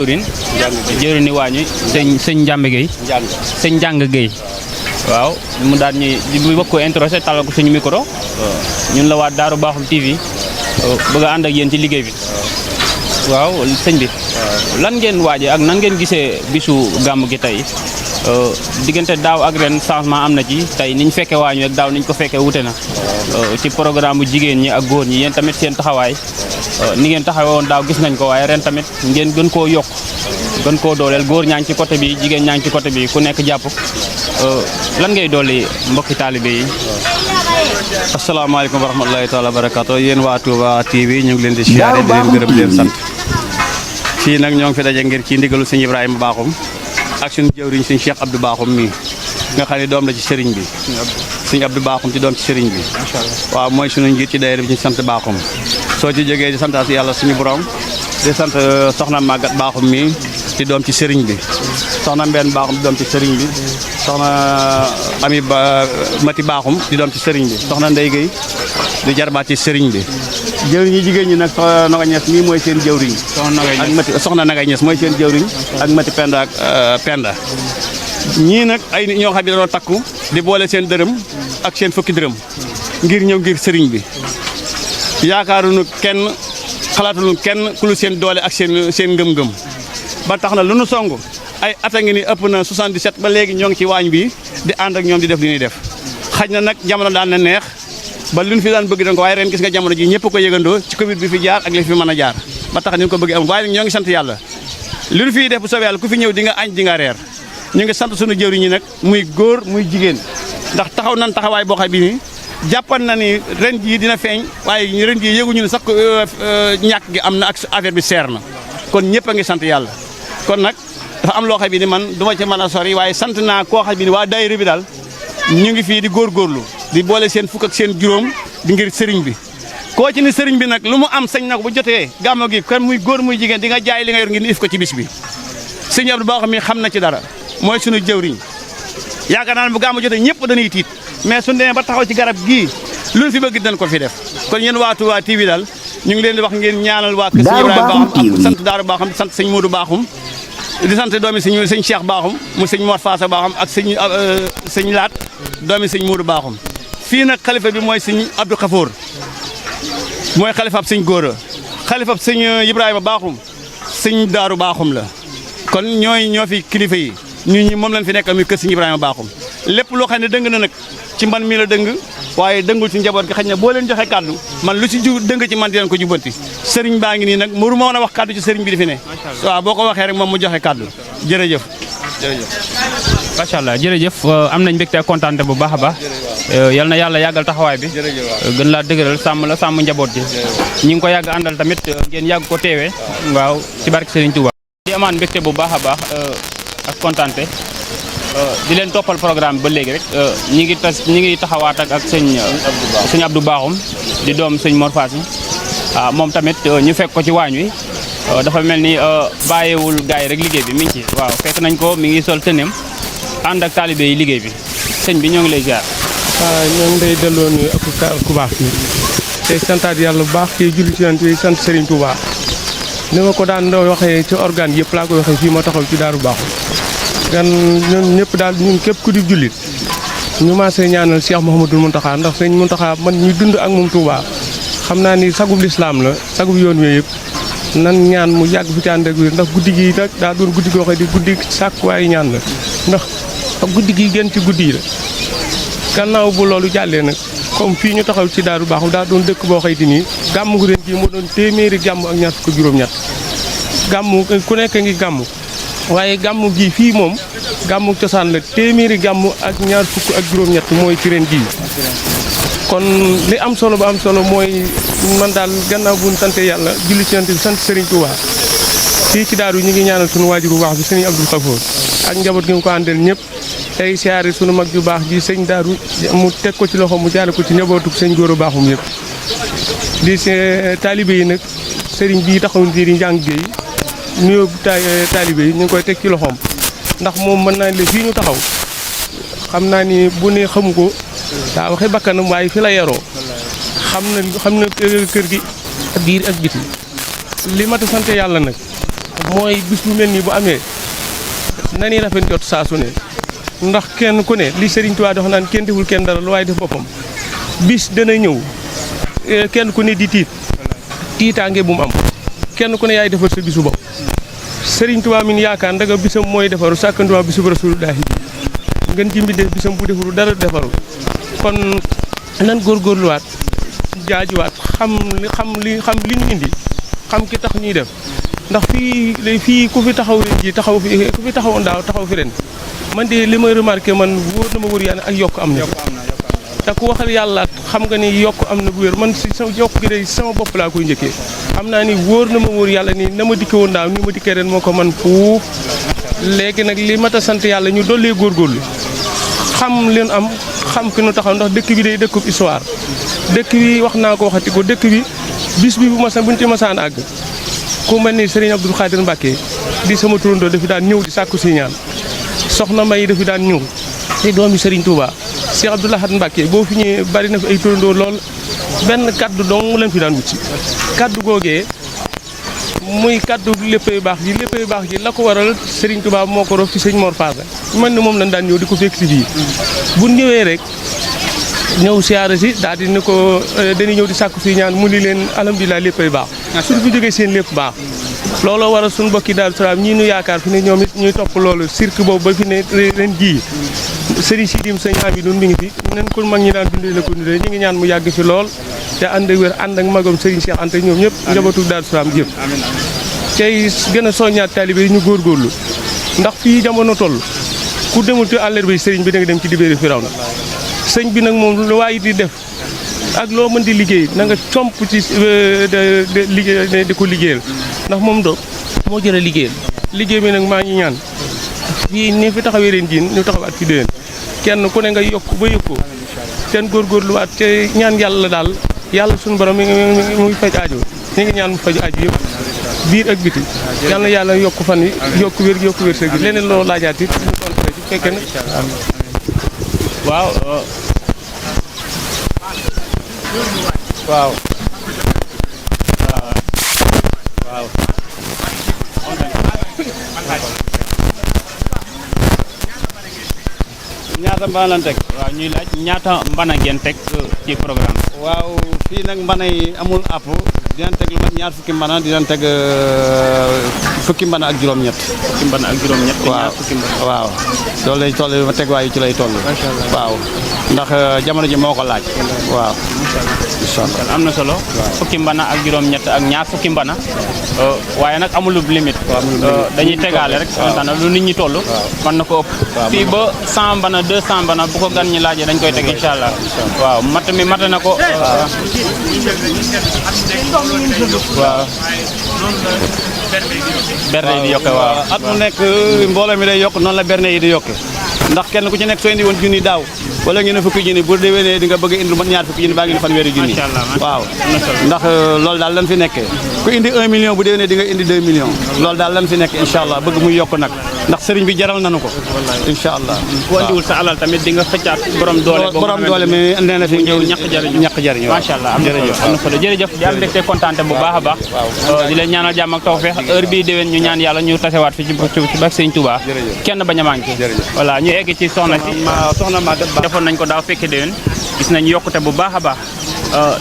jëwriñ ni waañu sëñ Njambe Gueye sëñ Njàng Gueye waaw mu daal ñuy bu bokk ko introsé talal ko suñu micro ñun la waa Daaru Bakhoum TV bëgg a ànd ak yéen ci liggéey bi waaw sëñ bi lan ngeen waaje ak nan ngeen gisee bisu gàmm gi tey diggante daaw ak ren changement am na ci tey niñ fekke waañu ak daaw niñ ko fekkee wute na ci programme bu jigéen ñi ak góor ñi yéen tamit seen taxawaay ni ngeen taxawee woon daaw gis nañ ko waaye ren tamit ngeen gën koo yokk gën koo dooleel góor ñaa ngi ci côté bi jigéen ñaa ngi ci côté bi ku nekk jàpp lan ngay dolli mbokki taalibe yi. asalaamaaleykum wa rahmatulahi taala wa barakaatu yéen waa Touba TV ñu ngi leen di siyaare di leen gërëm di leen sant fii nag ñoo ngi fi daje ngir ci ndigalu sëñ Ibrahima Bakhoum ak suñu jëwriñ sëñ Cheikh Abdou Bakhoum mii nga xam ne doom la ci sëriñ bi sëñ Abdou Bakhoum ci doom ci sëriñ bi waaw mooy suñu njiit ci daayira bi ci sant Bakhoum soo ci jógee di santaat yàlla suñu borom di sant soxna Maguette Bakhoum mii di doom ci sëriñ bi soxna Mbène Bakhoum di doom ci sëriñ bi soxna Ami Mati Bakhoum di doom ci sëriñ bi soxna Ndeye Gueye di jarbaat ci sëriñ bi jëwriñ yi jigéen ñi nag soxna Naga Ñas mii mooy seen jëwriñ ak Mati soxna Naga Ñas mooy seen jëwriñ ak Mati Penda ak Penda ñii nag ay nit ñoo xam ne dañoo takku di boole seen dërëm ak seen fukki dërëm ngir ñëw ngir sëriñ bi yaakaaruñu kenn xalaatuñu kenn ku lu seen doole ak seen ngëm-ngëm ba tax na lu nu song ay at a ngi ni ëpp na 77 ba léegi ñoo ngi ci waañ bi di ànd ak ñoom di def li ñuy def xaj na nag jamono daan na neex ba lu ñu fi daan bëgg dañ ko waaye ren gis nga jamono ji ñëpp ko yëgandoo ci Covid bi fi jaar ak li fi mën a jaar ba tax ni ñu ko bëgg am waaye nag ñoo ngi sant yàlla lu ñu fiy def bu soobee yàlla ku fi ñëw di nga añ di nga reer ñu ngi sant suñu jëwriñ ñi nag muy góor muy jigéen ndax taxaw nan taxawaay boo xam bi ni jàppan na ni ren jii dina feeñ waaye ren jii yëguñu ne sax ñàkk gi am na ak affaire bi seer na kon ñëpp a ngi sant yàlla kon nag dafa am loo xam bi ni man du ma ci mën a sori waaye sant naa koo xam bi ni waa daayira bi daal ñu ngi fii di góorgóorlu di boole seen fukk ak seen juróom di ngir sëriñ bi koo ci ni sëriñ bi nag lu mu am sañ na ko bu jotee gàmmo gi kan muy góor muy jigéen di nga jaay li nga yor ngir if ko ci bis bi sëñ Abdou Bakhoum mi xam na ci dara mooy sunu jëwriñ yaakaar naa ne bu gàmmo jotee ñëpp dañuy tiit mais suñu demee ba taxaw ci garab gii lu fi bëgg dañ ko fi def kon yéen waa Touba TV daal ñu ngi leen di wax ngeen ñaanal waa kër sëñ Ibrahima Bakhoum ak sant Daaru Bakhoum di sant sëñ Modou Bakhoum di sant doomi sëñ Cheikh Bakhoum mu sëñ Mor Faasa Bakhoum ak sëñ Laat doomi sëñ Modou Bakhoum fii nag xalifa bi mooy sëñ Abdou Khafour mooy xalifaab sëñ Góora xalifaab sëñ Ibrahima Bakhoum sëñ Daaru Bakhoum la kon ñoo fi kilifa yi ñun ñi moom lañ fi nekkal muy kër sëñ Ibrahima Bakhoum lépp loo xam ne dëng na nag ci man mii la dëng waaye dëngul ci njaboot gi xëy na boo leen joxe kàddu man lu ci dëng ci man di leen ko jubbanti sëriñ baa ngi nii nag mënu ma mën a wax kàddu ci sëriñ bi di fi ne waaw boo ko waxee rek moom mu joxe kàddu jërëjëf macha allah jërëjëf am nañ mbégte ak kontaante bu baax a baax yal na yàlla yàggal taxawaay bi gën laa dëgëral sàmm la sàmm njaboot gi ñi ngi ko yàgg àndal tamit ngeen yàgg ko teewee waaw ci barke Sëriñ Touba di amaan mbégte bu baax a baax ak kontaante di leen toppal programme bi ba léegi rek ñi ngi taxawaat ak sëñ Abdou Bakhoum di doom sëñ Mor Faasi moom tamit ñu fekk ko ci waañ wi dafa mel ni bàyyiwul gars yi rek liggéey bi mi ngi ci waaw fekk nañ ko mi ngi sol tëneem ànd ak taalibe yi liggéey bi sëñ bi ñoo ngi lay jaar. waaw ñoo ngi lay delloo nuyu ak ku baax fii tey santaat yàlla bu baax kii julli ci yonent bi sant Serigne Touba ni ma ko daan waxee ci organe yëpp laa koy waxee fii ma taxaw ci Daaru Bakhoum gan ñun ñëpp daal ñun képp ku di jullit ñu maasee ñaanal Cheikh Mouhamadou Mountakha ndax sëñ Mountakha man ñu dund ak moom Touba xam naa ni sagub lislaam la sagub yoon wi yëpp nan ñaan mu yàgg fi ci ànd ak wér ndax guddi gi nag daa doon guddi goo xam di guddi sàkk waaye ñaan la ndax guddi gi gën ci guddi yi la gannaaw bu loolu jàllee nag comme fii ñu taxaw ci Daaru Bakhoum daa doon dëkk boo xëy di nii gàmm gu ren gi moo doon téeméeri gàmm ak ñaar fukk juróom-ñett gàmm ku nekk ngi gàmm waaye gàmm gi fii moom gàmmu cosaan la téeméeri gàmm ak ñaar fukk ak juróom-ñett mooy ci ren gii kon li am solo ba am solo mooy man daal gannaaw bu ñu sante yàlla julli ci yonent bi sant Serigne Touba fii ci daaru ñu ngi ñaanal sunu waajur bu baax bi sëñ Abdou Khafour ak njaboot gi nga ko àndal ñëpp tey siyaare sunu mag ju baax ji sëñ daaru mu teg ko ci loxo mu jaare ko ci njabootu sëñ Góora Bakhoum yëpp di taalibe yi nag sëriñ bii taxaw di njàng géey nuyoo taalibe yi ñu ngi koy teg ci loxoom ndax moom mën naa ne fii ñu taxaw xam naa ni bu ne xamu ko daa waxe bakkanam waaye fi la yaroo xam na kër gi biir ak biti li ma ta sant yàlla nag mooy bis bu mel nii bu amee na ñuy rafet jot saa su ne ndax kenn ku ne li Serigne Touba dox naan kenn deful kenn dara lu waaye def boppam bis dana ñëw kenn ku ne di tiitaange bu mu am kenn ku ne yaay defar sa bisu bopp Serigne Touba min yaakaar ndaga bisam mooy defaru sàkkantuma bisu Rasulullaahi bi ngeen jimbi def bisam bu defaru dara defaru kon nan góorgóorluwaat jaajuwaat xam li ñu indi xam ki tax ñuy def ndax fii ku fi taxaw ren ji taxaw fi ku fi taxawoon daaw taxaw fi ren man de li may remarqué man wóor na ma wóor yàlla ak yokk am na te ku waxal yàlla xam nga ni yokk am na bu wér man si sama yokk gi de sama bopp laa koy njëkkee xam naa ni wóor na ma wóor yàlla ni na ma dikke woon daaw ni ma dikkee ren moo ko man fuuf léegi nag li mat a sant yàlla ñu dollee góorgóorlu xam leen am xam ki nu taxaw ndax dëkk bi day dëkkub histoire dëkk bi wax naa ko waxati ko dëkk bi bis bi buñ ci masaan àgg ku mel ni Serigne Abdou Khadir Mbacké di sama turandoo dafi daan ñëw di sàkku si ñaan soxna May dafi daan ñëw te doomi Serigne Touba Cheikh Abdou Lahad Mbacké boo fi ñëwee bari na fi ay turandoo lool benn kaddu dong lañ fi daan wut si kaddu googee muy kaddu léppay baax ji la ko waral Serigne Touba moo ko rof ci sëñ Mor Fassa man ni moom lañ daan ñëw di ko fekk si bii bu ñëwee rek ñëw siyaara si daal di ne ko dañuy ñëw di sàkku si ñaan mu ni leen alhamdulilah léppay baax suñu fi jógee seen lépp baax looloo waral suñu bokki Daaru Salaam ñii nu yaakaar fi ne ñoom it ñuy topp loolu cirque boobu ba fi ne ren jii sëriñ Sidim sëñ Ami nun mi ngi fi nen ko mag ñi daan dundee la ko dundee ñu ngi ñaan mu yàgg fi lool te ànd ak wér ànd ak magam sëriñ Cheikh Anta ñoom ñëpp njabootu Daaru Salaam yëpp tey gën a soññaat taalibe yi ñu góorgóorlu ndax fii jamono toll ku demul ci àllarba sëriñ bi da nga dem ci dibéeri Firawna sëñ bi nag moom lu waay di def ak loo mën di liggéey na nga comp ci liggéey di ko liggéeyal ndax moom moo jëra liggéeyal liggéey bi nag maa ngi ñaan fii ni fi taxawee ren jii ñu taxawaat fi déwén kenn ku ne nga yokk ba yëkkoo seen góorgóorluwaat te ñaan yàlla daal yàlla suñu borom mi ngi faj aajo ñu ngi ñaan mu faj aajo yëpp biir ak biti yal na yàlla yokk fan yi yokk wér sa gi leneen loo laajaat it ñu kontre ci fekkee ne waaw ñaata mbana lan teg waaw ñuy laaj ñaata mbana ngeen teg ci programme waaw fii nag mbana yi amul app dinañ teg lu mat ñaar fukki mbana dinañ teg fukki mbana ak juróom-ñett waaw fukki mbana waaw loolu lay toll ma teg waayu ci lay toll waaw ndax jamono ji moo ko laaj waaw inshallah am na solo fukki mbana ak juróom-ñett ak ñaar fukki mbana waaye nag amul limite dañuy tegaale rek tana lu nit ñi toll mën na ko ëpp fii ba 100 mbana 200 mbana bu ko gan ñi laajee dañ koy teg inshallah waaw mat mi mat na ko waaw berne yi di yokke waaw at mu nekk mbooloo mi day yokk noonu la berne yi di yokke ndax kenn ku ci nekk soo indi woon junni daaw wala ngeen ne fukki junni bu déwénee di nga bëgg indi lu mat ñaar fukki junni baa ngi ne fanweeri junni waaw ndax loolu daal lan fi nekkee ku indi 1 million bu déwénee di nga indi 2 millions loolu daal lan fi nekk incha allah bëgg muy yokk nag ndax sëriñ bi jaral nañu ko incha allah bu andiwul sa alal tamit di nga xëccaat borom doole mi nee na fi ñëw ñàkk jariñ macha allah am na solo jërëjëf di am mbégte kontaante bu baax a baax di leen ñaanal jàmm ak tawfeex heure bii déwén ñu ñaan yàlla ñu tasewaat fi ci bak Sëriñ Touba kenn bañ a manqué voilà ñu egg ci soxna si defoon nañ ko daaw fekke déwén gis nañ yokkute bu baax a baax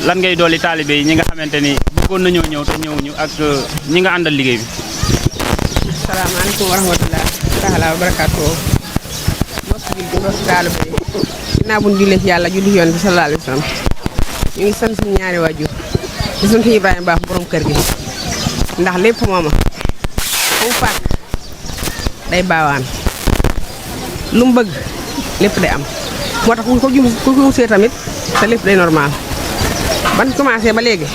lan ngay dooli taalibe yi ñi nga xamante ni bëggoon nañoo ñëw te ñëwuñu ak ñi nga àndal liggéey bi salaamaaleykum wa rahmatulah taala wa barakaatu mbokk jullit mbokk taalibe yi ginnaaw bu ñu jullee ci yàlla julli yoon bi sallallahu alayhi wa sallam ñu ngi sant suñu ñaari waajur di sant Ibrahima baax borom kër gi ndax lépp mooma mu fàkk day baawaan lu mu bëgg lépp day am moo tax ku ko see tamit te lépp day normal ban commencé ba léegi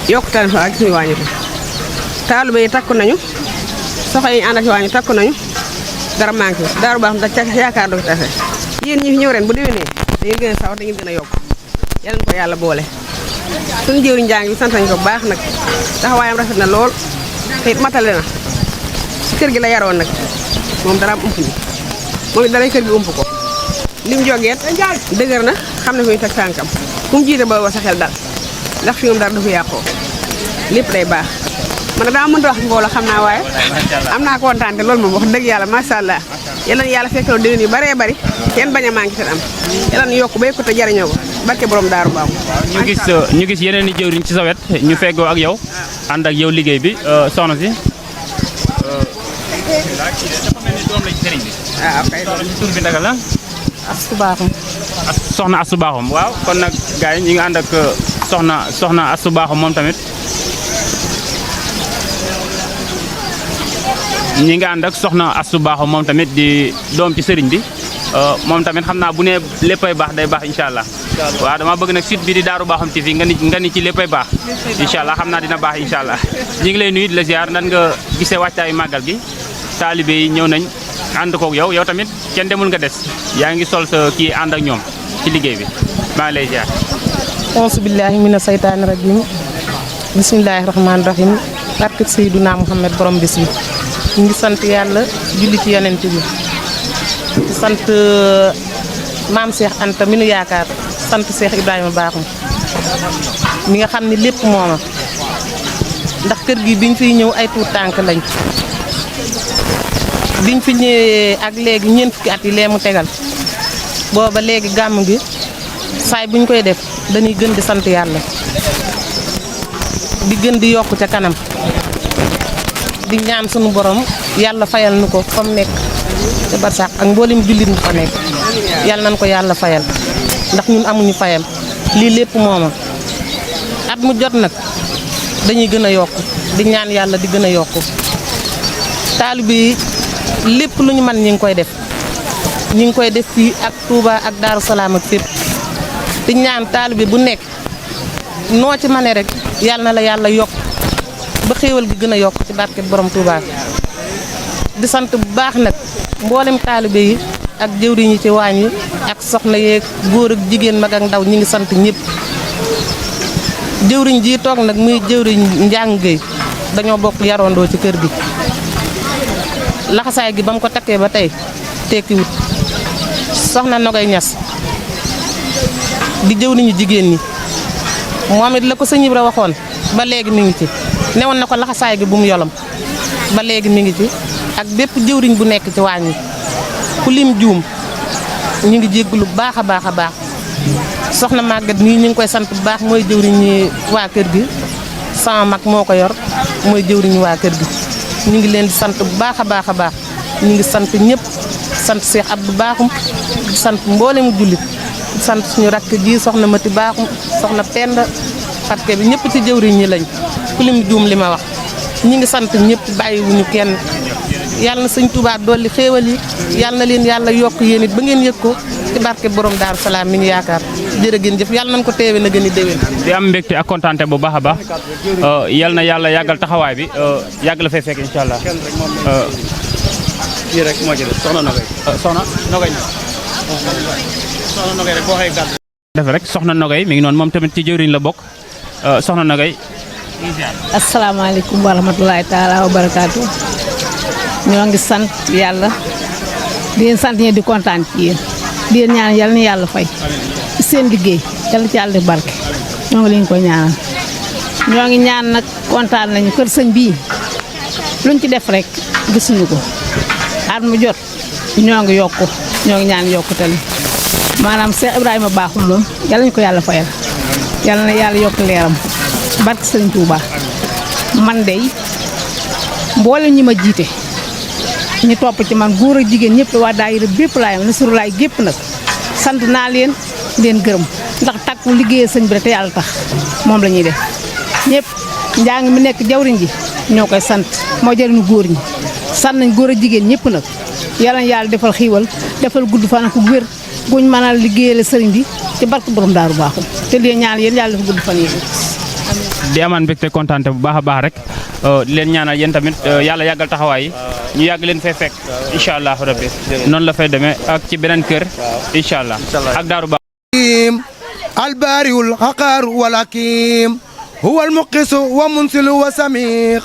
yokk tane fa ak suñu wàññi ko taalibe yi takku nañu soxla yi ànd ak wàññi takku nañu dara manqué daaru baax da yaakaar do tafe yéen ñi fi ñëw ren bu déwénee da ngeen gën a sawar da ngeen gën a yokk yal na ko yàlla boole suñu jëwriñ njàng bi sant nañu ko bu baax nag taxawaayam rafet na lool te it matale na si kër gi la yaroon nag moom dara ump ni moom it daray kër gi ump ko lim jógeet dëgër na xam ne fi muy teg tànkam fu mu jiite ba sa xel dal ndax fi moom dara du fi yàqoo lépp day baax man daa mënta wax mbooloo xam naa waaye am naa kontaan te loolu moom wax dëgg yàlla macha allah yal na yàlla fekkaloo déwén yu bëree bëri kenn bañ a manqué te am yal na yokk ba yëkku te jariñoo ko barke borom daaru baaw ñu gis yeneen i jëwriñ ci sa wet ñu feggoo ak yow ànd ak yow liggéey bi soxna si dafa mel ni doom la ci sëriñ bi tur bi naka la Astu Baaxum soxna Astu Baaxum waaw kon nag gars yi ñi ngi ànd ak soxna Astu Baaxum moom tamit ñi nga ànd ak soxna Astu Baaxum moom tamit di doom ci sëriñ bi moom tamit xam naa bu ne léppay baax day baax incha allah waaw dama bëgg nag site bi di Daaru Baaxum TV nga ni ci léppay baax incha allah xam naa dina baax incha allah ñi ngi lay nuyu di la ziar nan nga gisee wàccaayu màggal gi taalibe yi ñëw nañ ànd koog yow tamit kenn demul nga des yaa ngi sol sa kii ànd ak ñoom ci liggéey bi maa ngi lay ziar. auzu billaahi mina saytaani rajiim bismillaahi rahmaani rahiim barke Seydina Muhammad borom bis bi ñu ngi sant yàlla julli ci yonent bi di sant maam Cheikh Anta mi nu yaakaar sant Cheikh Ibrahima Bakhoum mi nga xam ne lépp mooma ndax kër gi biñ fiy ñëw ay tuut tànk lañ biñ fi ñëwee ak léegi ñeent fukki at yi lee mu tegal booba léegi gàmm gi saay buñ koy def dañuy gën di sant yàlla di gën di yokk ca kanam di ñaan sunu borom yàlla fayal nu ko fa mu nekk te barsax ak mboolem jullit mu fa nekk yàlla nañ ko yàlla fayal ndax ñun amuñu fayam lii lépp mooma at mu jot nag dañuy gën a yokk di ñaan yàlla di gën a yokk taalibe yi lépp lu ñu mën ñi ngi koy def fii ak Touba ak Daaru Salaam ak fépp di ñaan taalibe bu nekk noo ci mane rek yàlla na la yàlla yokk ba xéewal gi gën a yokk ci barke borom Touba di sant bu baax nag mboolem taalibe yi ak jëwriñ yi ci waañ yi ak soxna yeeg góor ak jigéen mag ak ndaw ñi ngi sant ñëpp jëwriñ ji toog nag muy jëwriñ Njàng Géey dañoo bokk yarondoo ci kër gi laxasaay gi ba mu ko takkee ba tey tekkiwut soxna Nogay Ñas di jëwriñu jigéen ñi moom it la ko sëñ Ibra waxoon ba léegi mi ngi ci newoon na ko laxasaay gi bu mu yolom ba léegi mi ngi ci ak bépp jëwriñ bu nekk ci waañ wi ku lim juum ñu ngi jégg lu baax a baax a baax soxna màggat nii ñu ngi koy sant bu baax mooy jëwriñ ñi waa kër gi sama mag moo ko yor mooy jëwriñu waa kër gi ñu ngi leen di sant bu baax a baax a baax ñu ngi sant ñëpp sant Cheikh Abdou Bakhoum di sant mboolemu jullit di sant suñu rakk ji soxna Mati Bakhoum soxna Penda parce bi ñëpp ci jëwriñ ñi lañ ku lim juum li ma wax ñu ngi sant ñëpp bàyyiwuñu kenn yàlla na sëñ Touba dolli xéewal yi yàlla na leen yàlla yokk yéen it ba ngeen yëg ko ci barke borom Daaru Salaam mi ñu yaakaar jërë ngeen jëf yàlla nañ ko teewe na gën a déwén. di am mbégte ak kontaante bu baax a baax yal na yàlla yàggal taxawaay bi yàgg la fay fekk incha allah. kii rek moo ci des soxna Nogay. soxna Nogay soxna Nogay rek boo xëyee gàtt. def rek soxna Nogay mi ngi noonu moom tamit ci jëwriñ la bokk soxna Nogay. asalaamaaleykum wa rahmatulahi taala wa barakaatu ñoo ngi sant yàlla di leen sant ñi di kontaan ci yéen di leen ñaan yàlla na yàlla fay ci seen liggéey yàlla ci yàlla def barke ñoo ngi leen koy ñaanal ñoo ngi ñaan nag kontaan nañu kër sëñ bii luñ ci def rek gisuñu ko at mu jot ñoo ngi yokku ñoo ngi ñaan yokkutali maanaam Cheikh Ibrahima Bakhoum loon yàlla ñu ko yàlla fayal yàlla na yàlla yokk leeram barke sëñ Touba man dey mboolem ñi ma jiite ñi topp ci man góor ak jigéen ñëpp waa daayira bépp laay Nasru laay gépp nag sant naa leen gërëm ndax takku liggéeyee sëñ bi rek te yàlla tax moom la ñuy def ñëpp njàng mi nekk jawriñ ji ñoo koy sant moo jëriñu góor ñi sant nañ góor ak jigéen ñëpp nag yàlla na yàlla defal xiiwal defal gudd fan ak wér guñ mën a liggéeyale sëriñ bi ci barke borom Daaru Bakhoum te lii ñaan yéen yàlla defal gudd fan yi di amaan mbégte kontaante bu baax a baax rek di leen ñaanal yéen tamit yàlla yàggal taxawaay yi ñu yàgg leen fay fekk incha allah rabbi noonu la fay demee ak ci beneen kër incha allah ak Daaru Bakhoum albariul xaqaar walakim huwa almuqisu wa munsilu wa samiq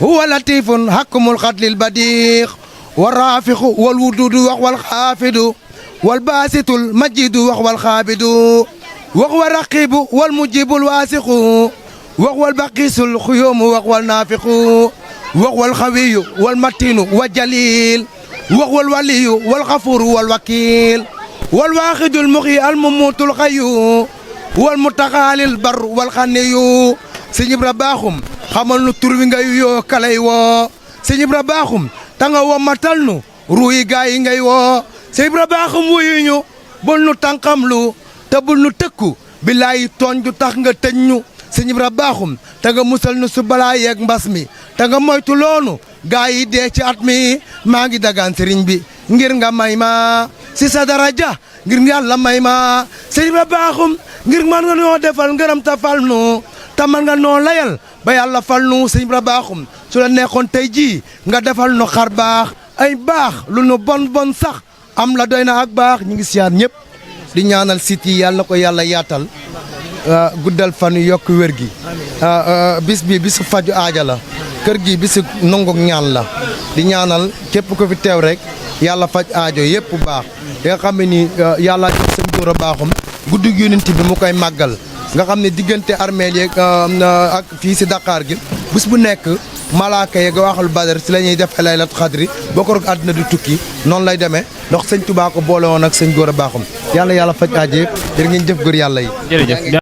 huwa latifun hakumul xatlil badiq wa rafiqu wal wududu wax wal xaafidu wal baasitul majidu wax wal xaabidu wax wa raqibu wal mujibul waasiqu wax wal baqiisul xuyoomu wax wal naafiqu wax wal xawiyu wal matinu wa jalil wax wal waliyu wal xafuru wal wakiil wal waaxidul muxyi al mumuutul xayu wal mutaxaalil bar wal xaniyu sëñ Ibra baaxum xamal nu tur wi ngay yoo kalay woo sëñ Ibra baaxum ta nga woo matal nu ruuyi gaay yi ngay woo sëñ Ibra baaxum wuyu ñu bul nu tànqamlu te bul nu tëkku billaay tooñ ju tax nga tëj ñu sëñ Ibra baaxum te nga musal nu su balaa yeeg mbas mi te nga moytu loonu gaay yi dee ci at mi maa ngi dagaan sëriñ bi ngir nga may ma si sa daraja ngir yàlla may ma sëñ Ibra baaxum ngir man nga noo defal ngërëm ta fal nu te man nga noo layal ba yàlla fal nu sëñ Ibra baaxum su la neexoon tey jii nga defal nu xar baax ay baax lu nu bon bon sax am la doy na ak baax ñu ngi siyaar ñëpp di ñaanal sit yi yàlla na ko yàlla yaatal guddal fan yu yokk wér gi bis bi bisu faju aaja la kër gi bisu nanguk ñaan la di ñaanal képp ko fi teew rek yàlla faj aajo yëpp bu baax di nga xam ne ni yàlla jox sëñ Góora Baaxum guddi yonent bi mu koy màggal nga xam ne diggante armeel yeeg ak fii si Dakar gi bés bu nekk malaaka yeeg waxal badar si la ñuy def laylat xadri boo ko rek àddina di tukki noonu lay demee ndax sëñ Tuubaa ko boole woon ak sëñ Góora Baaxum yàlla faj aajo yëpp jërë ngeen jëf góor yàlla yi. jërëjëf.